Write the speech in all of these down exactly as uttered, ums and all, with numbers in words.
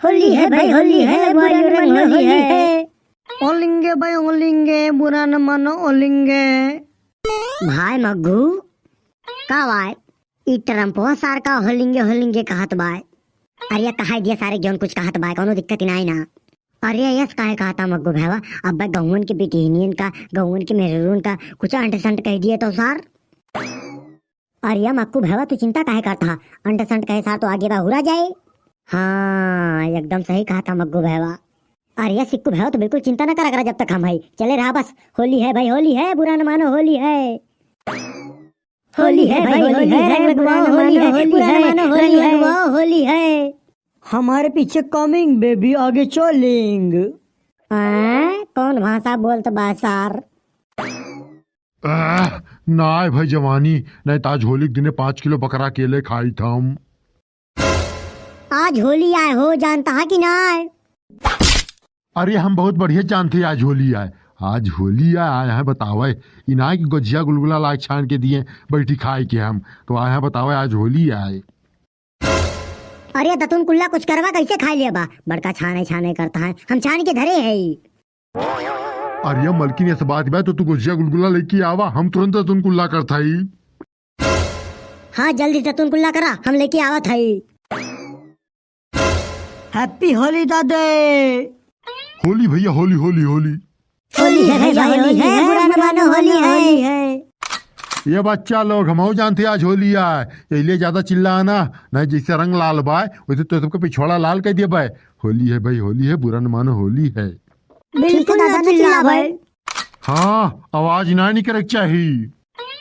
होली है भाई, होली है, बुरा न मानो, होली है। ओलिंगे भाई, ओलिंगे, बुरा न मानो, ओलिंगे। भाई मग्गू, का बाय? ई ट्रम्पवा सार का होलिंगे, होलिंगे कहत बाय। अरे, कहाई दिया सारे, जौन कुछ कहत बाय, कौनो दिक्कत ही नाई ना। अरे, यस काहे कहता मग्गू भैया, अब गौवन के बिटिहनियन का, गौवन के मेहरून का कुछ अंट संट कह दिए तो सार। अरे मक्कू भैया, तू चिंता काहे करत हा? अंट संट कहे सार तो आगे बा हुरा जाए। हाँ, एकदम सही कहत हा मग्गू भैया। अरे सिक्कू भैया, तू बिल्कुल चिंता ना करा करा, जब तक हम है चले रहा बस। होली है भाई, होली है, बुरा न मानो, होली है। होली है भाई, होली है, रंग लगवाओ, होली है, बुरा न मानो, होली है। हमारे पीछे coming baby, आगे चलेंग। आँ? कौन भाषा बोलत बा सार? आह, नाय भाई जवानी, नाय त आज होली के दिने पाँच किलो बकरा अकेले खाइत हम। आज होली आय हो, जानत हा कि नाय? अरे हम बहुत बढ़िया जानत ही आज होली आय। आज होली आय, आय है बतावे। ई नाय कि गोझिया गुलगुला लाग छान के दिए, बैठी खाए के हम। तो आय है बतावे आज होली आय। अरे दतुन कुल्ला कुछ करवा कैसे खाए लिया बा? बड़का छाने छाने करत है, हम छान के धरे है। अरे मलकिन, ऐसा बात बा तो तू गोझिया गुलगुला लेके आवा, हम तुरंत दतुन कुल्ला करत हई। हाँ, जल्दी दतुन कुल्ला करा, हम लेके आवत हई। Happy होली दादे। होली भैया, होली, होली, होली। होली है भैया, होली है, बुरा न मानो, होली है। ये बच्चा लोग, हमहू जानत ही आज होली आय, यही लिए ज्यादा चिल्लाना, नहीं जैसे रंग लाल बाय, वैसे तो सबके पिछवाड़ा लाल कर दिया बाय। होली है भाई, होली है, बुरा न मानो, होली है। बिल्कुल ना चिल्लावे। हाँ, आवाज ना निकरे के चाही।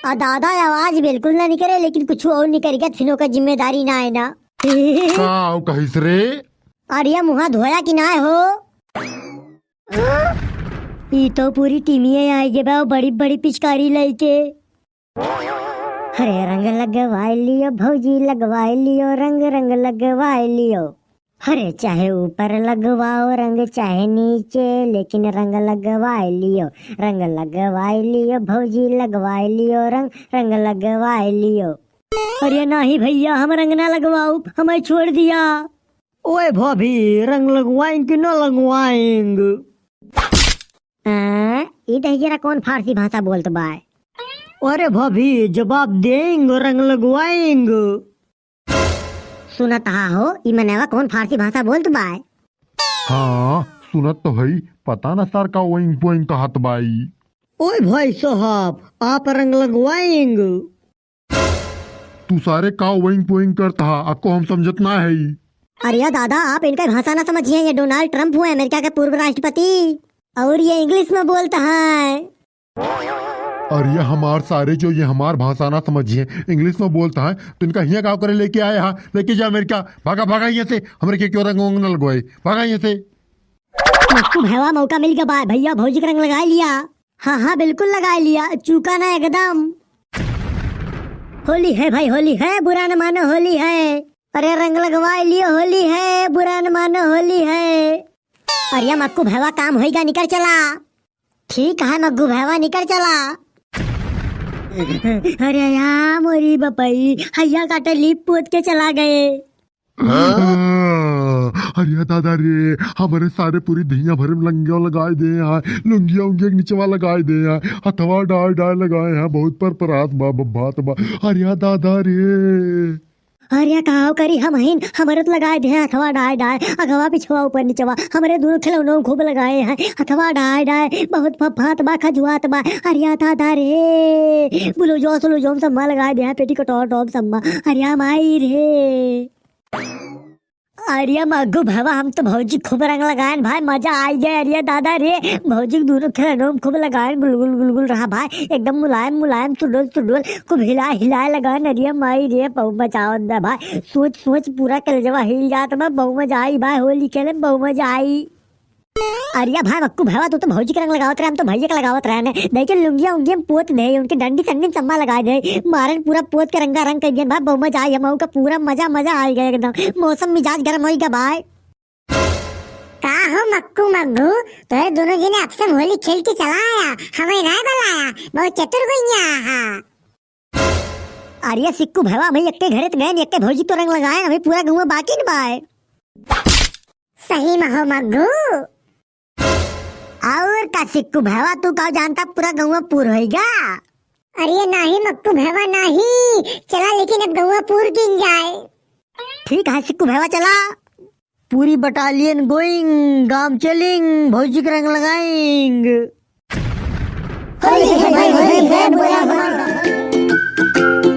आ दादा, आवाज बिल्कुल ना निकरे, लेकिन कुछ और निकल गया, तीनों का जिम्मेदारी ना है ना। का हो कहिस रे? अरे मुहा धोया कि ना हो? ई तो पूरी टीमिये आइ गे बा, बड़ी बड़ी पिचकारी लइके। अरे रंग लगवाइ लियो भौजी, लगवाइ लियो रंग, रंग लगवाइ लियो। अरे चाहे ऊपर लगवाओ रंग, चाहे नीचे, लेकिन रंग लगवाइ लियो, रंग लगवाइ लियो भौजी, लगवाइ लियो रंग, रंग लगवाइ लियो। अरे नाही भइया, हम रंग ना लगवाउब, हमइ छोड़ दिया। ओए भाभी, रंग लगवाएंग कि न लगवाएंग? आ, ई दहिजरा कौन फारसी भाषा बोलत बाय? अरे भाभी, जवाब देंग, रंग लगवाएंग। सुनत हा हो, ई मनवा कौन फारसी भाषा बोलत बाय? हाँ, सुनत तो हई, पता न सार का ओइंग पोइंग कहत बाई। ओए भाई साहब, आप रंग लगवाएंग। तू सारे का ओइंग पोइंग करत हा, अक्को हम समझत ना हई। अरे या दादा, आप इनका भाषा ना समझिए, ये डोनाल्ड ट्रंप हुए अमेरिका के पूर्व राष्ट्रपति, और ये इंग्लिश में बोलत है। अरे ये हमार सारे जो ये हमार भाषा ना समझिए, इंग्लिश में बोलत है, तो इनका हियाँ का करे लेके आए हा, लेके जा अमेरिका, भागा भागा यहाँ से, हमरे के क्यों रंग वंग न लगवाए, भागा यहाँ से। मक्कू भैया मौका मिल गया बा-, भैया भौजी के रंग लगाइ लिया। हाँ, हाँ, बिल्कुल लगाइ लिया, चूका ना एकदम। होली है भाई, होली है, बुरा न मानो, होली है। अरे रंग लगवाइ लियो, होली है, बुरा न मानो, होली है। अरे मक्कू भैया, काम होइगा, निकर चला। ठीक है मग्गू भैया, निकर चला। अरे या मोरी बपई, हइया काटे लीप पोत के चला गए। हाँ? अरे दादा रे, हमरे सारे पूरी दहिया भरे में लंगिया लगाइ दे हैं, लुंगिया उंगिया के निचवा लगाइ दे हैं, हथवा डाय डाय लगाए हैं, बहुत पर परात बा, बब्बात बा। अरे दादा रे। अरे काव करी हम हिन, हमरे तो लगाइ दे हैं हथवा डाय डाय, अगवा पिछवा ऊपर निचवा, हमरे दोनों खिलौनों खूब लगाए हैं हथवा डाय डाय, बहुत फफात बा, खजुआत बा। अरे दादा रे, बुलुजो सुलुजो सम्मा लगाइ दे हैं, पेटी कटोर टॉप सम्मा। अरे माई रे। अरे मग्गू भैया, हम तो भौजी खूब रंग लगाएन भाई, मजा आइ गए। अरे दादा रे, भौजी के दोनों खिलौनों में खूब लगाएन, गुलगुल गुलगुल रहा भाई, एकदम मुलायम मुलायम, सुडोल सुडोल, खूब हिलाए हिलाए लगाएन। अरे माई रे, बहुत मजा आवत बा भाई, सोच सोच पूरा कलेजवा हिल जात बा, बहुत मजा आई भाई, होली खेले में बहुत मजा आई। अरे भाई मक्कू भैया, तू तो भौजी के रंग लगावत रहे, हम तो भैया के लगावत रहे ने। देखे लुंगिया उंगिया में पोत दे, उनके डंडी संडी सम्मा लगा दे, मारन पूरा पोत के रंगा रंग कर दियन भाई, बहुत मजा आई, हम का पूरा मजा मजा आई गया एकदम, मौसम मिजाज गरम होई गया भाई। का हो मक्कू मग्गू, तोरे दोनों जने अक्सम होली खेल के चला आया, हमें ना बुलाया, बहुत चतुर बनिया हा। अरे सिक्कू भैया, भाई एक्के घरे त गए, एक्के भौजी तो रंग लगाए, अभी पूरा गौवा बाकी न बाय। महो मग्गू। और का सिक्कू भैया, तू का जानता पूरा गौवा पूर होइगा? अरे नाही मक्कू भैया नाही, चला लेकिन अब गौवा पूर गिन जाए। ठीक है सिक्कू भैया, चला। पूरी battalion going, गांव चलेंग, भौजी के रंग लगाएंग। होली है भाई, होली है, बोला, बोला।